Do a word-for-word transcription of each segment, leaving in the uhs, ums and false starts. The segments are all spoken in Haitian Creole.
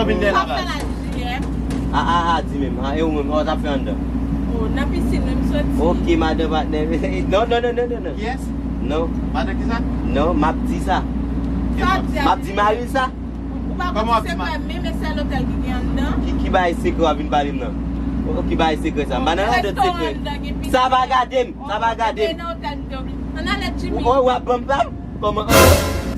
Vin dèyè la baz. Sa fè la J M. A, a, a, di menm. A, e ou menm, sa w t ap fè anndan? Oh, nan pisin, menm soti. Ok, madan patnè. Non, non, non, non, non, non. Kiyès? Non. Madan kisa? Non, m ap di sa. Sa w ap di? M ap di Marisa. Ou pa konn se kwa menm e sèl otèl ki gen anndan? Ki, ki bagay sekrè w ap vin pale m nan? Oh, ki bagay sekrè sa? M pa nan radòt sekrè. Sa pa gade m. Sa pa gade m. Ann ale Jimmy. Ou, ou ap ban m pa m? Kòman?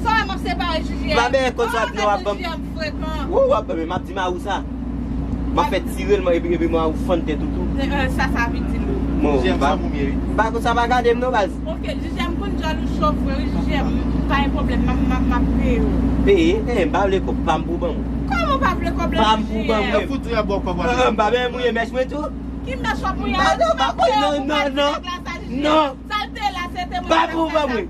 Sa wè m ap separe J J M. M pa bezwen konn sa w ap di non, w ap ban m. J J M frekan. Ou, w ap ban m, m ap di Marou sa. M ap fè tire l, epi, epi m ap fann tèt ou tou. Sa, sa vin di nou. Bon, J J M pa, fanm ou m ye, wi. M pa konn sa pa gade m non, baz. Ok, J J M konn djòl ou cho vre, wi, J J M. Pa gen pwoblèm, m ap, m ap, m ap peye w. Peye? Eh, m pa vle kòb, pa m pou ban mwen. Kòman w pa vle kòb la, J J M? Pa m pou ban mwen. Yo fout ou ya bò kòb la. Ah, m pa bezwen mouye mèch mwen tou. Ki mèch w ap mouye? Ah, non, pa pou non, non, non. Non. Sa l te la, se te mwen ki te fè sa pou ou. Pa pou ban mwen.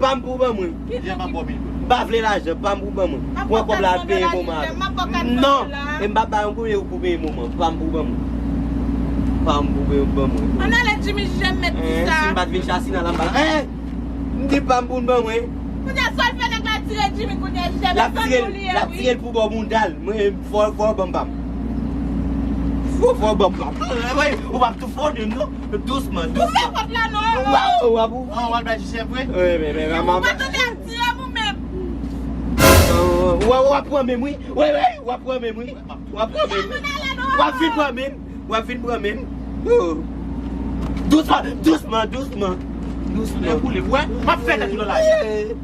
Pa m pou ban mwen. Ki jan m ap ba w mil goud? M pa vle lajan, pa m pou ban mwen. Pran kòb la al peye moman avè m. Non, e m p ap ba yon goud e ou pou peye moman. Pa m pou ban mwen. Pa m pou ban mwen. Ann ale Jimmy, J J M mèt di sa. Si m pa t vin chasina la, m pa la. Eh! M di pa m pou n ban mwen. Kounye a, sa l fè nèg la tire Jimmy, kounye a, J J M, l ap tire l, l ap tire l pou bò bounda l. Mwen, fò, fò w ban m pa m. Fò, fò w ban m pa m. Ou p ap tou fò de m non. Dousman, dousman. Ou fè kòb la non. Ou ap, ou ap, ou ap. An, w al bay J J M vre? Wi, men, men, men, men. Ou pa tande ap tire m ou menm. Ou ap pran menm, wi. Wi, wi, ou ap pran menm, wi. Ou ap pran menm. W ap vin pran menm. W ap vin pran menm. Yo. Dousman, dousman, dousman. Dousman. Lè boule, wè, m ap fè tèt ou nan lari.